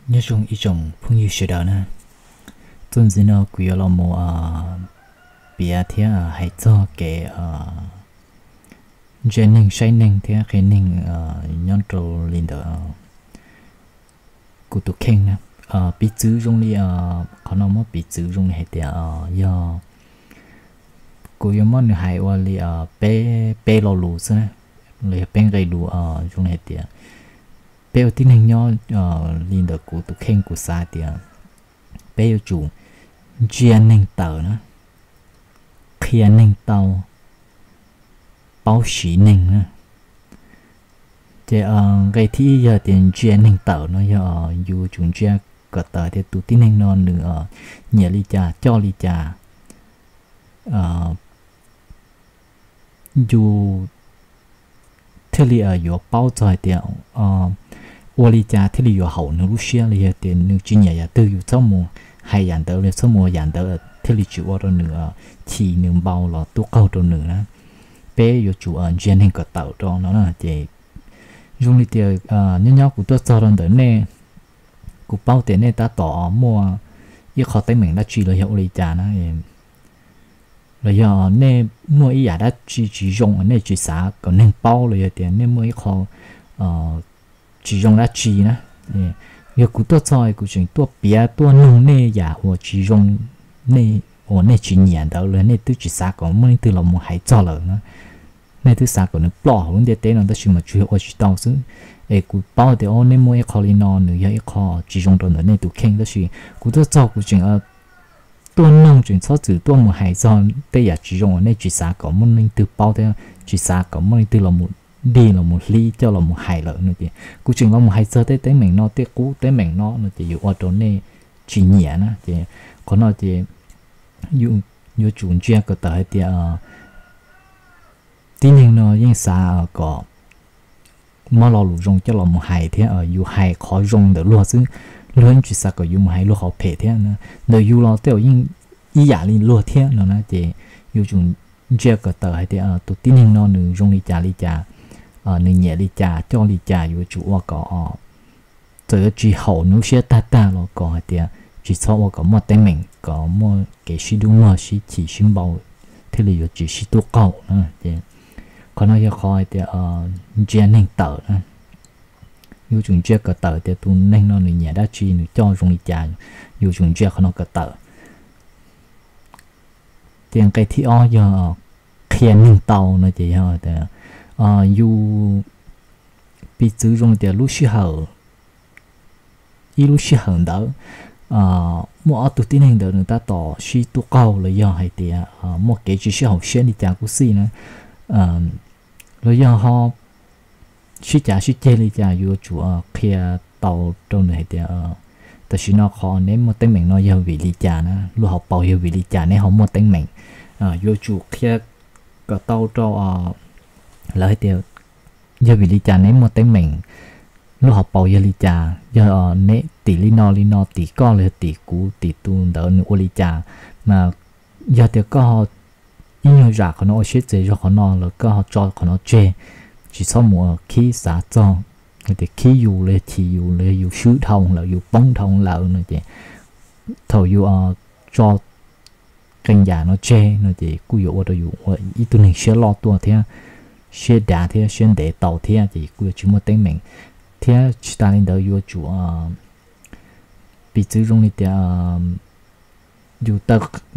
Nyob zoo ib tsoom phooj ywg sawv daws na, txuas ntxiv no kuv yuav los mus piav thiab hais txog kev ntsia neeg saib neeg thiab qhia neeg nyob rau li ntawm kuv tus kheej na. Piv txwv zoo li, qhov no muab piv txwv zoo li hais tias yog kuv yuav muab nws hais ua li peb, peb lo lus xwb na, los yog peb nqe lus, zoo li hais tias peb ua tib neeg nyob li ntawm kuv tus kheej, kuv xav tias peb yuav tsum ntsia neeg tawm na, qhia neeg tau, paub siv neeg na. Ces nqe thib ib yog tias ntsia neeg tawm no yog yus tsum ntsia kom tawm tias tus tib neeg no nws nyiam li cas, coj li cas, yus thiaj li yuav paub txog hais tias ua li cas thiaj li yuav haum nws lub siab, los yog tias nws tsis nyiam yam twg yus txhob mus hais yam ntawd, los txhob mus ua yam ntawd thiaj li tsis ua rau nws chim, nws npau los tub qaug rau nws na. Peb yuav tsum ntsia neeg kom tawm rau no na. Ces zoo li tias nyob nyob kuv tuaj txog rau ntawm nej, kuv paub tias nej tab tom muaj ib qho teeb meem dab tsi los yog ua li cas na, los yog nej muaj ib yam dab tsi tsis zoo nej tsis xav kom neeg paub, los yog tias nej muaj ib qho tsis zoo dab tsi na. Yog kuv tuaj txog kuv tseem tuaj piav tuaj nug nej yam uas tsis zoo, nej uas nej tsis nyiam ntawd los nej twb tsis xav kom muaj leej twg los mus hais txog lawm na. Nej twb xav kom nws ploj hauv lub ntiaj teb no tab sis mas tsuas yog ua tsis tau xwb. Es kuv paub tias o nej muaj ib qho li no nws yog ib qho tsis zoo rau ntawm nej tus kheej, tab sis kuv tuaj txog kuv tseem tuaj nug, tseem txhob txwm tuaj mus hais txog tej yam tsis zoo uas nej tsis xav kom muaj leej twg paub thiab tsis xav kom muaj leej twg los mus dig los mus hlib coj los mus hais lawm no ces kuv tseem los mus hais txog tej teeb meem no, tej qub teeb meem no no ces yuav ua rau nej tsis nyiam na. Ces qhov no ces yuav tsum ntsia kom tawm hais tias tib neeg no yeej xav kom muab lo lus zoo coj los mus hais thiab yus hais qhov zoo ntawm luag xwb, luag yeej tsis xav kom yus mus hais luag qhov phem thiab. Ntawm yus los tej zaum yeej ib yam li luag thiab no na. Ces yuav tsum ntsia kom tawm hais tias tus tib neeg no nws zoo li cas li cas, nws nyiam li cas coj li cas, yuav tsum ua kom txawm yuav tsis haum nws lub siab tag tag los kom hais tias tsis txhob ua kom muaj teeb meem, kom muaj kev sib dub muag sib chim sib npau thiaj li yuav tsis sib tub qaug na. Ces qhov no yog qhov hais tias ntsia neeg tawm na. Yuav tsum ntsia kom tawm tias tus neeg no nws nyiam dab tsi, nws coj zoo li cas, yuav tsum ntsia qhov no kom tawm. Ces nqe thib ob yog qhia neeg tau no ces yog yus piv txwv zoo tias lub sij hawm, ib lub sij hawm ntawd muaj ob tug tib neeg ntawd nws tab tom sib tub qaug los yog hais tias muaj kev tsis sib haum siab li cas kuj xij na, los yog ho sib cav sib ceg li cas, yuav tsum qhia tau rau nws hais tias tam sim no qhov neb muaj teeb meem no yog vim li cas na, lub hauv paus yog vim li cas neb ho muaj teeb meem. Yuav tsum qhia kom tau rau lawv hais tias yog vim li cas neb muaj teeb meem, lub hauv paus yog li cas, yog neb tim li no li no, tim koj los yog tim kuv, tim tus ntawd nws ua li cas, mas yog tias koj ib nyuag zam qhov no ua siab txis zog qhov no los koj ho tso qhov no tseg, tsis txhob mus khib xav txog tias khib yus los yog chim yus los yog yus swb dhau lawm, yus poob dhau lawm no ces thaum yus tso qee yam no tseg no ces kuj yuav ua rau yus ua ib tug neeg siab loj tuaj thiab, siab dav thiab siab ntev tau thiab ces kuj yuav tsis muaj teeb meem. Thiab tsis tas li ntawd yuav tsum piv txwv zoo li tias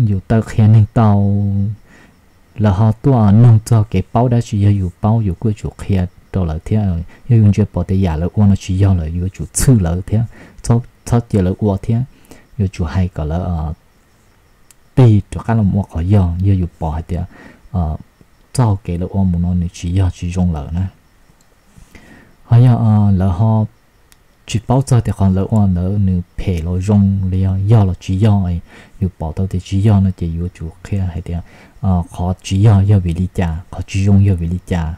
yus taw qhia neeg tau, lawv ho tuaj nug txog kev paub dab tsi yog yus paub yus kuj yuav tsum qhia rau lawv thiab. Yog yus ntsia pom tias yam lawv ua no tsis yog lawm yuav tsum txhwj lawv thiab, txhob cia lawv ua thiab, yuav tsum hais kom lawv tig rov qab los ua qhov yog, yog yus pom hais tias txoj hau kev lawv ua mus no nws tsis yog tsis zoo lawm na. Ho yog lawv ho tsis paub txog tias qhov lawv ua ntawd nws phem los zoo los yog yog los tsis yog, yus pom tau tias tsis yog no ces yuav tsum qhia hais tias qhov tsis yog yog vim li cas, qhov tsis zoo yog vim li cas.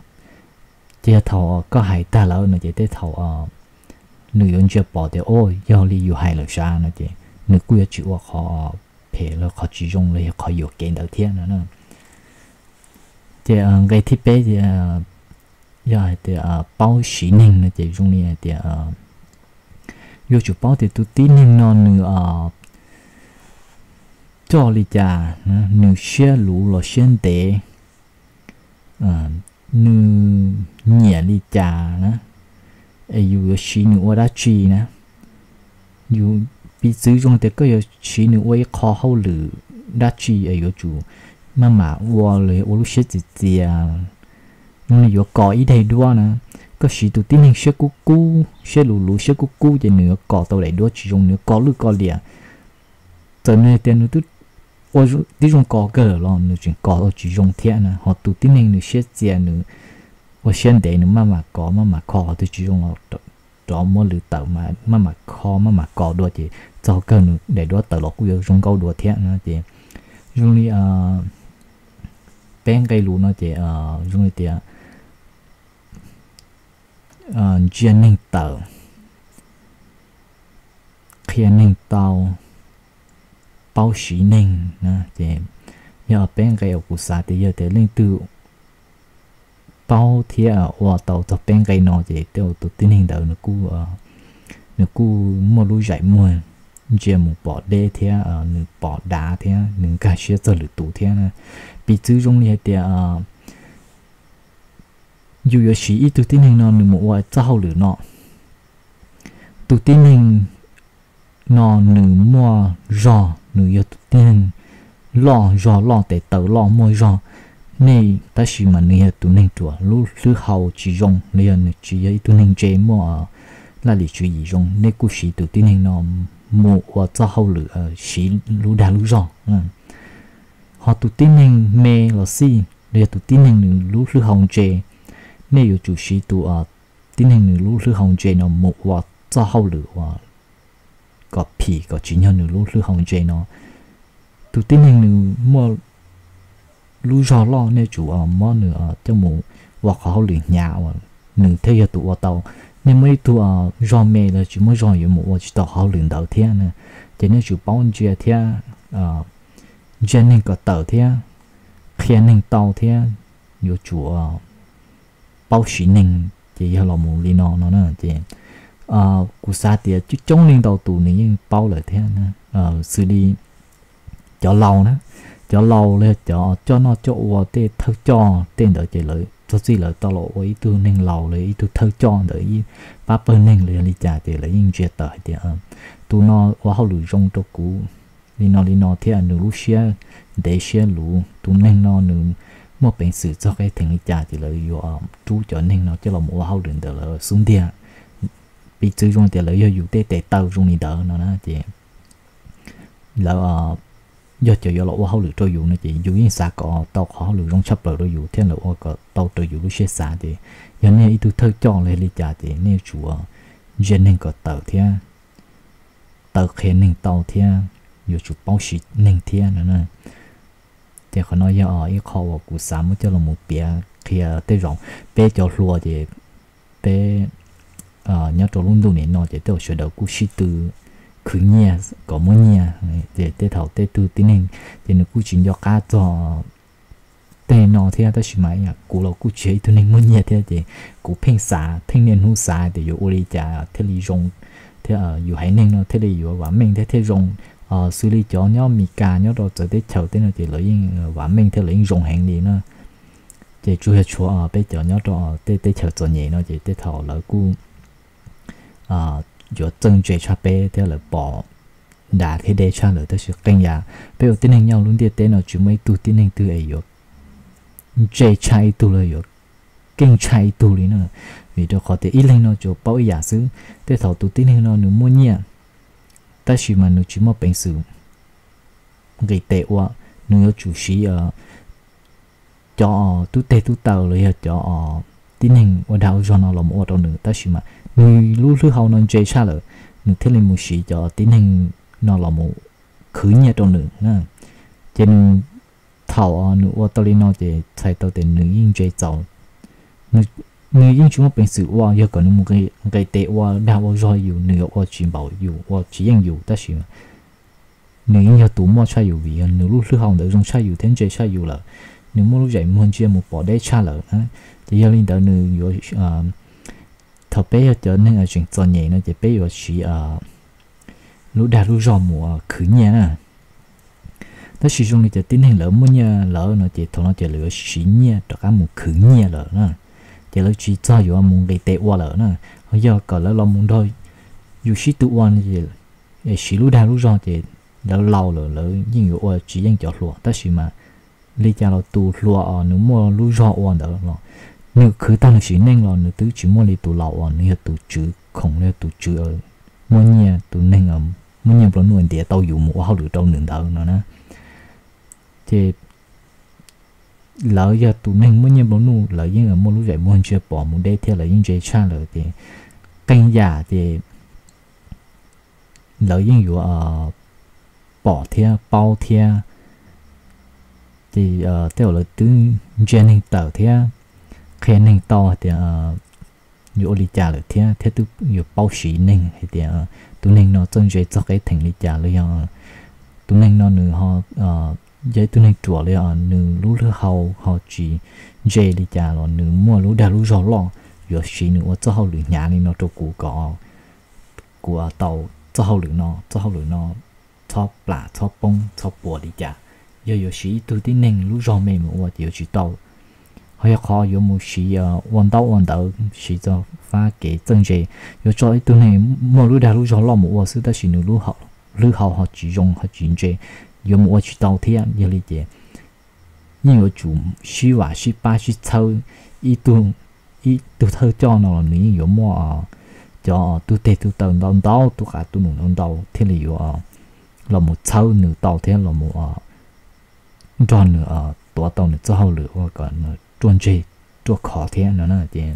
Ces yog thaum koj hais tag lawm no ces tej thaum nws yuav ntsia pom tias o yog li yus hais lawm sav no ces nws kuj yuav tsis ua qhov phem los qhov tsis zoo los yog qhov yuam kev ntawd thiab no. Ces nqe thib peb yog hais tias paub siv neeg no ces zoo li hais tias Yuav tsum paub tias tus tib neeg no nws coj li cas, nws siab luv los siab ntev, nws nyiam li cas na, es yus yuav siv nws ua dab tsi na. Yus piv txwv zoo tias koj yuav siv nws ua ib qho hauj lwm dab tsi es yuav tsum maj mam ua los yog ua lub siab txias txias, nws yuav kos ib daim duab na. Koj siv tus tib neeg siab kub kub, siab luv luv, siab kub kub ces nws yuav kos tau daim duab tsis zoo, nws yuav kos lwj kos liam. Txawm nws tias nws twb ua tib zoo kos kawg los nws tseem kos tau tsis zoo thiab na. Ho tus tib neeg nws siab txias, nws ua siab ntev, nws maj mam kos maj mam kho, qhov twg tsis zoo los rov muab lwm tawm, maj mam kho maj mam kos dua ces txog kawg nws daim duab tawm los kuj yuav zoo nkauj dua thiab na. Ces zoo li peb nqe lus no ces zoo li tias ntsia neeg tawm, qhia neeg tau, paub siv neeg na. Ces yog peb nqe uas kuv xav tias yog tias leej twg paub thiab ua tau txog peb nqe no ces tej tus tib neeg ntawd nws kuj muaj lub zais muag ntsia mus pom deb thiab nws pom dav thiab nws nkag siab txog lwm tus thiab. Piv txwv zoo li hais tias yus yuav siv ib tug tib neeg no nws mus ua txoj hauj lwm no, tus tib neeg no nws muaj zog, nws yog tus tib neeg loj zog, loj tes taw loj muaj zog, nej tab sis mas nws yog tus neeg ruam, lub hlwb hau tsis zoo los yog nws tsis yog ib tug neeg ntse muaj laj lim tswv yim zoo, nej kuj siv tus tib neeg no mus ua txoj hauj lwm siv lub dag lub zog. Ho tus tib neeg me los xij los yog tus tib neeg nws lub hlwb hau ntse, nej yuav tsum siv tus tib neeg nws lub hlwb hau ntse no mus ua txoj hauj lwm uas kom phim kom tsim nyog nws lub hlwb hau ntse no. Tus tib neeg nws muaj lub zog loj, nej tsum muab nws coj mus ua qhov hauj lwm hnyav uas nws thiaj yog tus ua tau. Nej muab ib tug zog me los tsis muaj zog yuav mus ua tsis tau qhov hauj lwm ntawd thiab na. Ces nej tsum paub ntsia thiab ntsia neeg kom tawm thiab qhia neeg tau thiab yuav tsum paub siv neeg. Ces yog los mus li no no na ces kuv xav tias coob coob leej ntau tus nws yeej paub lawm thiab, xws li cov laus na, cov laus los cov coj noj coj ua tej thawj coj tej ntawd ces lawv txog txij lawv tau los ua ib tug neeg laus los ib tug thawj coj ntawd ib pab pawg neeg los yog li cas ces lawv yeej ntsia tawm hais tias tus no ua hauj lwm zoo rau kuv li no li no thiab nws lub siab ntev siab luv, tus neeg no nws muaj peev xwm txog qhov theem li cas ces lawv yuav rub cov neeg no coj los ua hauj lwm ntawm lawv xub ntiag. Piv txwv zoo tias lawv yog yus tej tes taw zoo li ntawd no na ces lawv yog cov yuav los ua hauj lwm rau yus no ces yus yeej xav kom tau qhov hauj lwm zoo tshaj plaws rau yus thiab lawv ua kom tau raws yus lub siab xav ces yog nej ib tug thawj coj los li cas ces nej yuav tsum ntsia neeg kom tawm thiab taw qhia neeg tau thiab yuav tsum paub siv neeg thiab no. Ces qhov no yog ib qho uas kuv xav muab coj los piav qhia tej zaum peb cov hluas ces peb nyob rau lub ntuj nim no ces tej zaum sawv daws kuj sib tw khwv nyiaj kom muaj nyiaj, ces tej thaum tej tug tib neeg ces nws kuj tsis nco qab txog tej no thiab tab sis mas kuv los kuj tsis yog ib tug neeg muaj nyiaj thiab ces kuv pheej xav pheej niaj hnub xav tias yuav ua li cas thiaj li zoo thiab yus haiv neeg no thiaj li yuav vam meej thiab thiaj zoo. Xws li cov nyob Mes Kas nyob rau txawv teb chaws tej no ces lawv yeej vam meej thiab lawv yeej zoo heev li na. Ces tsuas yog tshuav peb cov nyob rau tej teb chaws txom nyem no ces tej thaum lawv kuj yuav txawj ntse tshaj peb thiab lawv pom dav thiab deb tshaj lawm tab sis qee yam peb ua tib neeg nyob lub ntiaj teb no tsis muaj ib tug tib neeg twg es yuav ntse tshaj ib tug los yuav keej tshaj ib tug li na. Vim rau qhov tias ib leeg no tsuas paub ib yam xwb, tej thaum tus tib neeg no nws muaj nyiaj tab sis mas nws tsis muaj peev xwm nqis tes ua, nws yuav tsum siv cov tub teg tub taw los yog cov tib neeg ua dag ua zog no los ua rau nws tab sis mas nws lub hlwb hau no ntse tshaj lawm, nws thiaj li mus siv cov tib neeg no los mus khwv nyiaj rau nws. Ces nws thaum nws ua tau li no ces txhais tau tias nws yeej ntse txaus, nws yeej tsis muaj peev xwm ua, yog kom nws mus nqis tes ua dag ua zog yus nws yuav ua tsis npaum yus ua tsis yeej yus tab sis nws yeej yog tus muaj tshaj yus vim yog nws lub hlwb hau ntawd zoo tshaj yus thiab ntse tshaj yus lawm, nws muaj lub zais muag ntsia mus pom deb tshaj lawm. Ces yog li ntawd nws yuav, thaum peb yog cov neeg tseem txom nyem no ces peb yuav siv lub dag lub zog mus khwv nyiaj na. Tab sis zoo li cov tib neeg lawv muaj nyiaj lawm no ces thaum no ces lawv yuav siv nyiaj rov qab mus khwv nyiaj lawm na. Ces lawv tsis txog yuav mus nqis tes ua lawm na. Ho yog kom lawv los mus nrog yus sib tw ua, siv lub dag lub zog ces lawv laus lawm lawv yeej yuav ua tsis yeej cov hluas, tab sis mas li cas los tus hluas os nws muaj lub zog ua ntawd los nws khwv tag nws sim neej los nws twb tsis muaj li tus laus uas nws yog tus tswv khoom, yog tus tswv muaj nyiaj, tus neeg muaj nyiaj nplua nuj ntiav tau yus mus ua hauj lwm rau nws ntawd no na. Ces lawv yog tus neeg muaj nyiaj nplua nuj, lawv yeej muaj lub zais muag ntsia pom mus deb thiab lawv yeej ntse tshaj lawm ces qee yam ces lawv yeej yuav pom thiab paub thiab. Ces tej zaum lawv twb ntsia neeg tawm thiab qhia neeg tau hais tias yuav ua li cas lawm thiab, thiab twb yuav paub siv neeg hais tias tus neeg no txawj ntse txog qeb theem li cas los yog tus neeg no nws yog ib tug neeg ruam los yog nws lub lwj hau ho tsis ntse li cas los nws muaj lub dag lub zog loj, yuav siv nws ua txoj hauj lwm hnyav li no rau kuv kom kuv tau txoj hauj lwm no, txoj hauj lwm no txhob plam txhob poob txhob puas li cas. Yog yuav siv ib tug tib neeg lub zog me mus ua ces yuav tsis tau. Ho yog qhov yuav mus siv ua ntaub ua ntawv, siv txog fab kev txawj ntse, yuav tso ib tug neeg muaj lub dag lub zog loj mus ua xwb tab sis nws lub hau ho tsis zoo ho tsis ntse, yuav mus ua tsis tau thiab. Yog li ces yeej yuav tsum sib vam sib pab sib txhawb. Ib tug thawj coj no los nws yeej yuav muaj cov tub teg tub taw ntau ntau, tub qav tub num ntau ntau thiaj li yuav los mus txhawb nws tau thiab los mus nrog nws tuav tau nws txoj hauj lwm ua kom nws ruaj ntseg ruaj khov thiab no na. Ces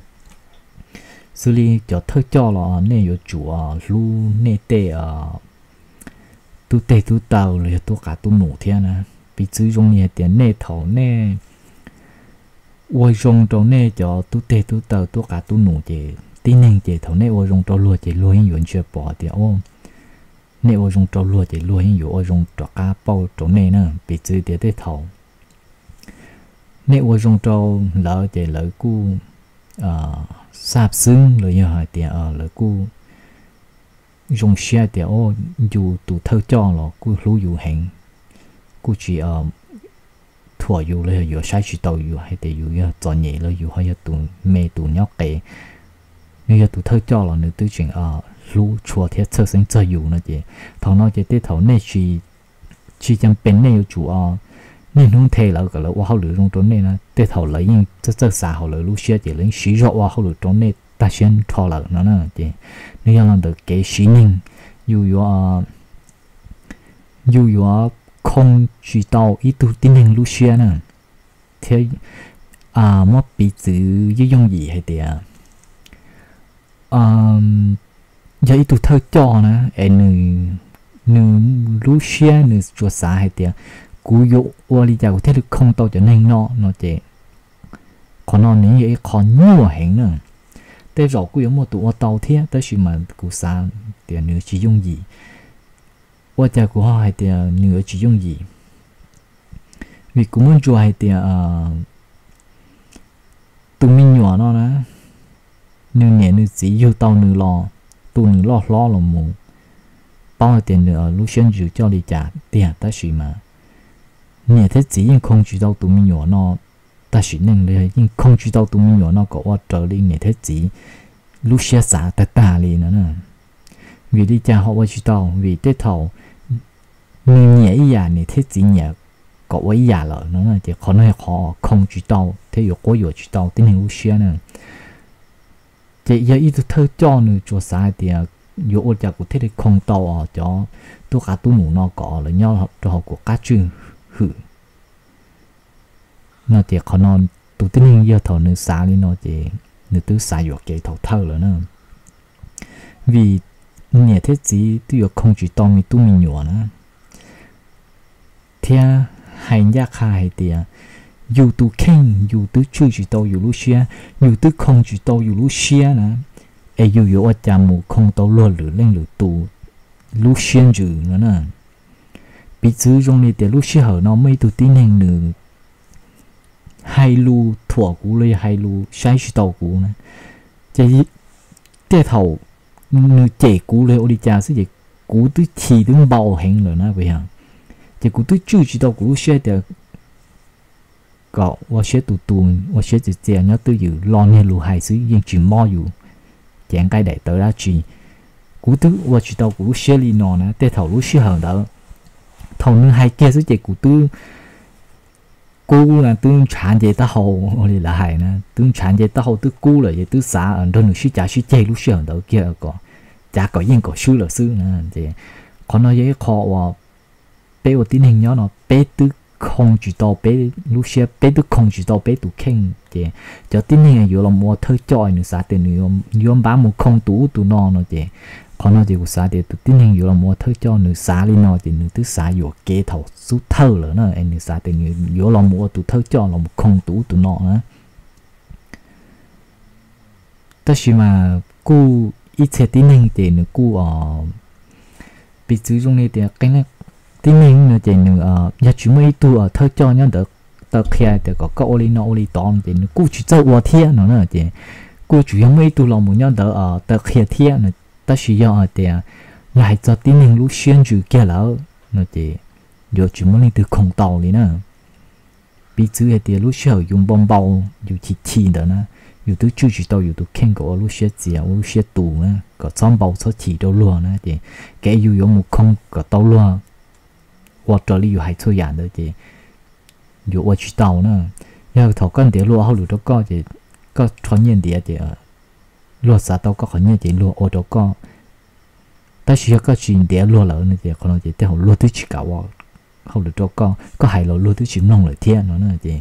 xws li cov thawj coj los nej yuav tsum hlub nej tej tub teg tub taw los yog tub qav tub num thiab na. Piv txwv zoo li hais tias nej thaum nej ua zoo rau nej cov tub teg tub taw tub qav tub num ces tib neeg ces thaum nej ua zoo rau luag ces luag yeej yuav ntsia pom tias nej ua zoo rau luag ces luag yeej yuav ua zoo rov qab pauj rau nej na. Piv txwv tias tej thaum nej ua zoo rau lawv ces lawv kuj xab xwb los yog hais tias lawv kuj zoo siab tias yus tus thawj coj los kuj hlub yus heev, kuj tsis thuam yus los yog yuav saib tsis tau yus hais tias yus yog txom nyem los yus ho yog tus me tus nyob qev. Nws yog tus thawj coj los nws twb tseem hlub tshua thiab txhawj xeeb txog yus no ces thaum no ces tej thaum nej tsis cas pes nej yuav tsum niaj hnub nthe lawv kom lawv ua hauj lwm zoo rau nej na. Tej thaum lawv yeej txawj txawj xav hauv lawv lub siab ces lawv yeej siv zog ua hauj lwm rau nej tag siab nrho lawm no na. Ces nws yog los ntawm kev siv neeg, yus yuav yus yuav khoo tsis tau ib tug tib neeg lub siab na. Thiab muab piv txwv yooj yooj yim hais tias yog ib tug thawj coj na es nws lub siab nws tsuas xav hais tias kuv yuav ua li cas kuv thiaj li khoo tau cov neeg no no ces qhov no nws yog ib qho nyuaj heev na. Tej zaum kuj yuav muaj tus ua tau thiab tab sis mas kuv xav tias nws tsis yooj yim. Ua cas kuv ho hais tias nws yuav tsis yooj yim? Vim kuv muab ntsuas hais tias tus me nyuam no na, nws niam nws txiv yug tau nws los, tu nws loj hlob los mus, paub hais tias nws lub siab ntsws coj li cas tiag tab sis mas niam thiab txiv yeej khoo tsis tau tus me nyuam no tag sim neej li, yeej khoo tsis tau tus me nyuam no kom ua raws li niam thiab txiv lub siab xav tag tag li no. Vim li cas ho ua tsis tau? Vim tej thaum nws nyiam ib yam niam thiab txiv nyiam kom ua ib yam lawm no ces qhov no yog qhov khoo tsis tau thiab yuav quab yuam tsis tau tib neeg lub siab na. Ces yog ib tug thawj coj nws tsuas xav hais tias yuav ua cas kuv thiaj li khoo tau os cov tub qav tub num no kom lawv nyob rau hauv kuv qab tswj hwm no ces qhov no tus tib neeg yog thaum nws xav li no ces nws twb xav yuam kev thaum thawj lawm na. Vim niam thiab txiv twb yuav khoo tsis tau me tub me nyuam na. Thiab hais ncaj qha hais tias yus tus kheej yus twb tswj tsis tau yus lub siab, yus twb khoo tsis tau yus lub siab na, es yus yuav ua cas mus khoo tau luag lwm leej lwm tus lub siab ntsws no na. Piv txwv zoo li tias lub sij hawm no muaj ib tug tib neeg nws hais lus thuam kuv los yog hais lus saib tsis taus kuv na, ces tej thaum nws cem kuv los ua li cas xwb ces kuv twb chim twb npau heev lawm na, puas yog? Ces kuv twb tswj tsis tau kuv lub siab tias kom ua siab tus tus ua siab txias txias nyob twj ywm los niag lus hais xwb yeej tsis mob yus, ces nqaij daim tawv dab tsi. Kuv twb ua tsis tau kuv lub siab li no na, tej thaum lub sij hawm ntawd thaum nws hais kiag xwb ces kuv twb kub na, twb ntshav nce taub hau, ua li lawv hais na, twb ntshav nce taub hau twb kub lawm ces twb xav nrog nws sib cav sib ceg lub sij hawm ntawd kiag kom cav kom yeej kom swb lawm xwb na. Ces qhov no yog ib qho uas peb ua tib neeg nyob no peb twb khoo tsis tau peb lub siab, peb twb khoo tsis tau peb tus kheej ces cov tib neeg yuav los ua thawj coj nws xav tias nws yuav npab mus khoo tus ub tus no no ces qhov no ces kuv xav tias tus tib neeg yuav los ua thawj coj nws xav li no ces nws twb xav yuam kev thaum xub thawj lawm na, es nws xav tias nws yuav los mus ua tus thawj coj los mus khoo tus ub tus no na. Tab sis mas kuj ib txhia tib neeg ces nws kuj piv txwv zoo li tias tib neeg no ces nws yog tsis muaj ib tug thawj coj nyob ntawd taw qhia tias kom koj ua li no ua li tod no ces nws kuj tsis txawj ua thiab no na. Ces kuj tsuas yog muaj ib tug los mus nyob ntawd taw qhia thiab no, tab sis yog hais tias yog hais txog tib neeg lub siab ntsws kiag lawm no ces yuav tsis muaj leej twg khoo tau li na. Piv txwv hais tias lub sij hawm yus npau npau, yus chim chim ntawd na, yus twb tswj tsis tau yus tus kheej kom ua lub siab txias ua lub siab tus na, kom txhob npau txhob chim rau luag na, ces kev yus yuav mus khoo kom tau luag ua raws li yus hais txhua yam ntawd ces yuav ua tsis tau na. Yog thaum koj ntiav luag hauj lwm rau koj ces koj rho nyiaj ntiav ces luag xav tau koj qhov nyiaj ces luag ua rau koj. Tab sis yog koj tsis ntiav luag lawm no ces qhov no ces tej zaum luag twb tsis kam ua hauj lwm rau koj, koj hais los luag twb tsis mloog lawm thiab no na. Ces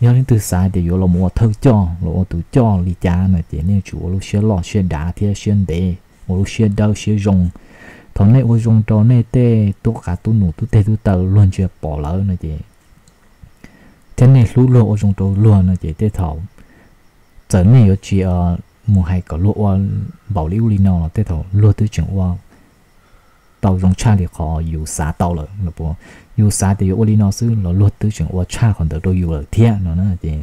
yog leej twg xav tias yuav los ua thawj coj los ua tus coj li cas no ces nej tsum ua lub siab loj siab dav thiab siab ntev, ua lub siab dawb siab zoo. Thaum nej ua zoo rau nej tej tub qav tub nus tub teg tub taw luag ntsia pom lawm no ces thiab nej hlub luag ua zoo rau luag no ces tej thaum txawm nej yuav tsis mus hais kom luag ua npaum li ub li no los tej thaum luag twb tseem ua tau zoo tshaj li qhov yus xav tau lawm. Yus xav tias yuav ua li no xwb los luag twb tseem ua tshaj qhov ntawd rau yus lawm thiab no na. Ces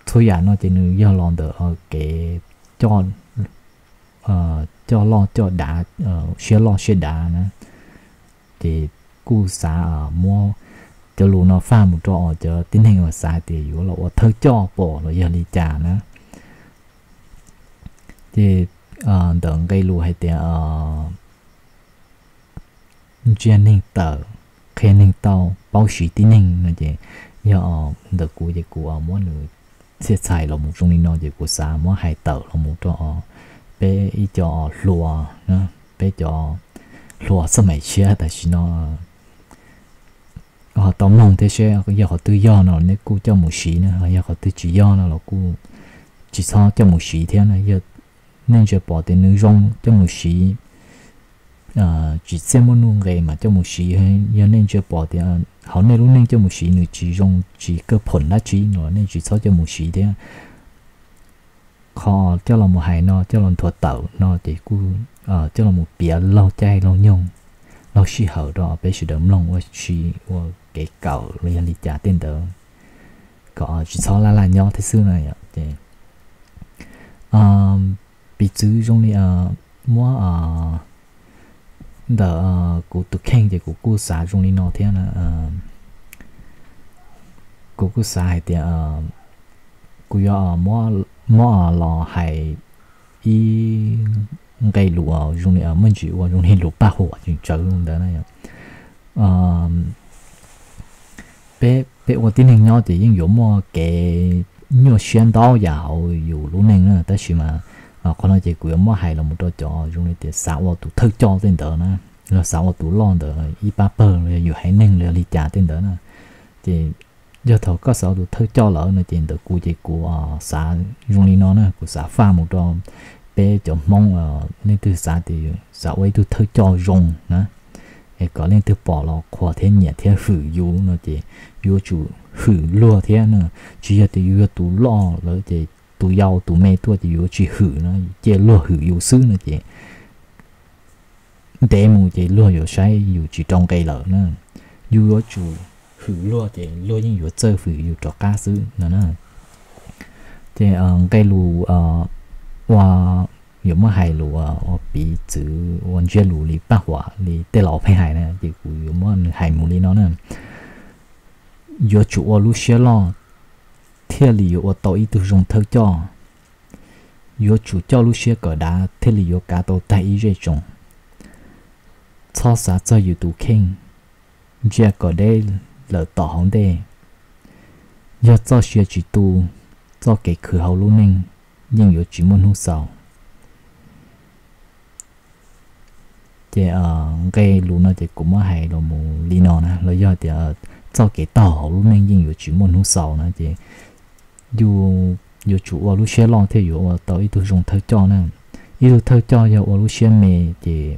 txhua yam no ces nws yog los ntawm kev coj loj coj dav, siab loj siab dav na. Ces kuj xav muab cov lus no faj mus rau cov tib neeg uas xav tias yuav los ua thawj coj pom los yog li cas na. Ces ntawm nqe lus hais tias ntsia neeg tawm, qhia neeg tau, paub siv tib neeg no ces yog ntawm kuv ces kuv muab nws txhia txhais los mus zoo li no ces kuv xav muab hais tawm los mus rau peb ib co hluas, peb cov hluas xab maim tshiab tam sim no ho tau mloog thiab seb yog qhov twg yog no nej kuj coj mus siv na, yog qhov twg tsis yog no los kuj tsis txhob coj mus siv thiab na. Yog nej ntsia pom tias nws zoo coj mus siv, tsis txhiaj muaj nuj nqis mas coj mus siv. Yog nej ntsia pom tias hauv nej lub neej coj mus siv nws tsis zoo tsis kawg phoom dab tsi no nej tsis txhob coj mus siv thiab. Qhov coj los mus hais no coj los nthuav tawm no ces kuj coj los mus piav laug caij laug nyoog laug sij hawm rau peb sawv daws mloog ua si ua kev kawm los yog li cas tej ntawd kom tsis txhob laj laj nyob thiab xwb na. Ces piv txwv zoo li muab ntawm kuv tus kheej ces kuv kuj xav zoo li no thiab na. Kuv kuj xav hais tias kuv yuav muab los hais ib nqe lus zoo li muaj ntsis ua zoo li lus paj huam tseem tsawv ntawd na. Peb, peb ua tib neeg nyob ces yeej yuav muaj kev nyuaj siab ntau yam hauv yus lub neej na, tab sis mas qhov no ces kuv yuav muab hais los mus rau cov zoo li tias xav ua tus thawj coj tej ntawd na, los xav ua tus loj ntawd ib pab pawg los yog yus haiv neeg los yog li cas tej ntawd na. Ces yog thaum koj xav ua tus thawj coj lawm no ces ntawm kuv ces kuv xav zoo li no na, kuv xav faj mus rau peb cov Hmoob, leej twg xav tias xav ua ib tug thawj coj zoo na, es kom leej twg pom los qhuas thiab nyiam thiab hwm yus no ces yuav tsum hwm luag thiab na. Tsis yog tias yus yog tus loj lawm ces tus yau tus me tuaj ces yuav tsis hwm no, cia luag hwm yus xwb no ces ntev mus ces luag yuav saib yus tsis rau nqe lawm na. Yus yuav tsum hwm luag ces luag yeej yuav txawj hwm yus rov qab xwb no na. Ces nqe lus ua yuav muab hais lus ua piv txwv ua ntsiab lus li paj huam li tej laus pheej hais na, ces kuv yuav muab nws hais mus li no na. Yuav tsum ua lub siab loj thiaj li yuav ua tau ib tug zoo thawj coj. Yuav tsum coj lub siab kom dav thiaj li yuav kav tau tag ib zej tsoom. Txhob xav txog yus tus kheej, ntsia kom deb lawm tom hauv ntej. Yog txoj sia tsis tu, txoj kev khwv hauv lub neej yeej yuav tsis muaj hnub xaus. Ces nqe lus no ces kuv muab hais los mus li no na, los yog tias txoj kev taug hauv lub neej yeej yuav tsis muaj hnub xaus na, ces yus yuav tsum ua lub siab loj thiaj yuav ua tau ib tug zoo thawj coj na. Ib tug thawj coj yog ua lub siab me, ces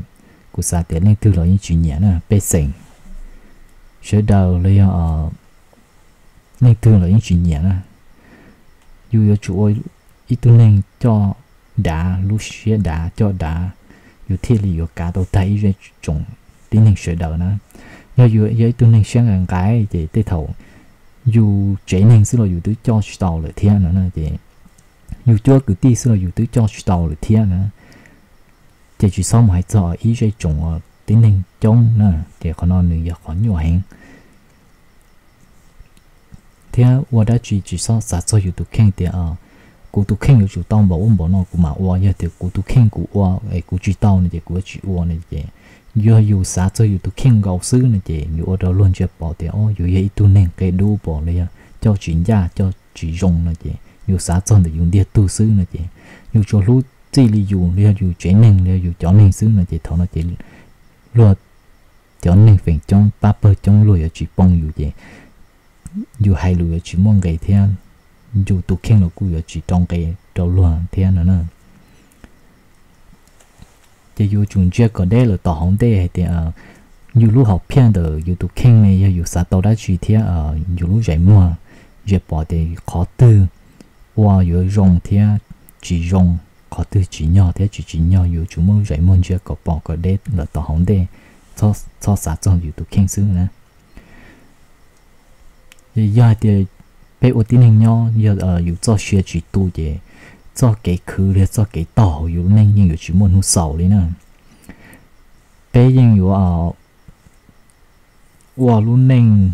kuv xav tias leej twg los yeej tsis nyiam na, pej xeem, sawv daws los yog leej twg los yeej tsis nyiam na. Yus yuav tsum ua ib tug neeg coj dav, lub siab dav coj dav, yus thiaj li yuav kav tau tag ib zej tsoom tib neeg sawv daws na. Yog yus yog ib tug neeg siab nqaim nqaim ces tej thaum yus tsev neeg xwb los yus twb coj tsis tau lawm thiab no ces yus cuab kwv tij xwb los yus twb coj tsis tau lawm thiab na. Ces tsis txhob mus hais txog ib zej tsoom tib neeg coob na, ces qhov no nws yog qhov nyuaj heev. Thiab ua dab tsi tsis txhob xav txog yus tus kheej tias kuv tus kheej yuav tsum tau npaum ub npaum no kuv mam ua, yog tias kuv tus kheej kuv ua es kuv tsis tau no ces kuv yuav tsis ua no ces yog yus xav txog yus tus kheej nkaus xwb no ces yus ua rau luag ntsia pom tias o yus yog ib tug neeg qia dub pom los yog coj tsis ncaj coj tsis zoo no ces yus xav txog ntawm yus ntiag tug xwb no ces yus tsuas hlub txij li yus los yog yus tsev neeg los yog yus cov neeg xwb no ces thaum no ces luag cov neeg feem coob pab pawg coob luag yuav tsis poob yus ces yus hais lus yuav tsis muaj nqe thiab yus tus kheej los kuj yuav tsis rau nqe rau luag thiab no na. Ces yuav tsum ntsia kom deb lawm tom hauv ntej hais tias yus lub hom phiaj ntawm yus tus kheej ne yog yus xav tau dab tsi thiab yus lub zais muag ntsia pom tias qhov twg ua yuav zoo thiab tsis zoo, qhov twg tsim nyog thiab tsis tsim nyog, yuav tsum muab lub zais muag ntsia kom pom kom deb lawm tom hauv ntej, txhob xav txog yus tus kheej xwb na. Yog hais tias peb ua tib neeg nyob yog yus txoj sia tsis tu ces txoj kev khwv los yog txoj kev taug hauv yus lub neej yeej yuav tsis muaj hnub xaus li na. Peb yeej yuav ua lub neej,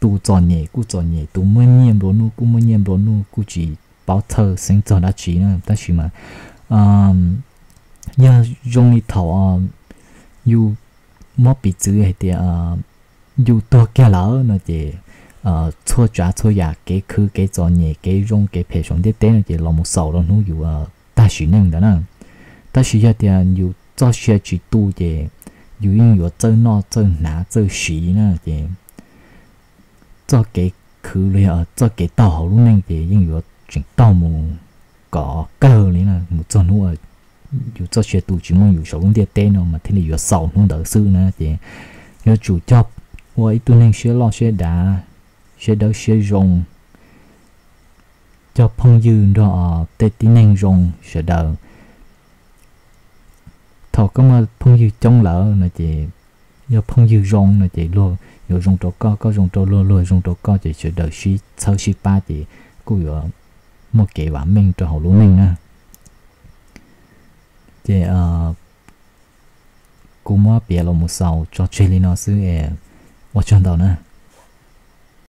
tus txom nyem kuj txom nyem, tus muaj nyiaj nplua nuj kuj muaj nyiaj nplua nuj, kuj tsis paub txhawj xeeb txog dab tsi na. Tab sis mas yog zoo li thaum yus muab piv txwv hais tias yus tuag kiag lawm no ces txhua tsav txhua yam kev khwv kev txom nyem kev zoo kev phem saum ntiaj teb no ces los mus xaus rau hnub yus tag sim neej ntawd na. Tab sis yog tias yus txoj sia tsis tu ces yus yeej yuav txawj noj txawj hnav txawj siv na ces txoj kev khwv los yog txoj kev taug hauv lub neej ces yeej yuav tseem taug mus kom kawg li na, mus txog hnub yus txoj sia tu tsis muaj yus saum lub ntiaj teb no mas thiaj li yuav xaus hnub ntawd xwb na. Ces yuav tsum cog ua ib tug neeg siab loj siab dav, siab dawb siab zoo, cog phooj ywg nrog tej tib neeg zoo sawv daws. Thaum koj muaj phooj ywg coob lawm no ces yog phooj ywg zoo no ces luag yuav zoo rau koj, koj zoo rau luag, luag zoo rau koj ces sawv daws sib txhawb sib pab ces kuj yuav muaj kev vam meej rau hauv lub neej na. Ces kuv muab piav los mus xaus tso tseg li no xwb es ua tsaug ntau na.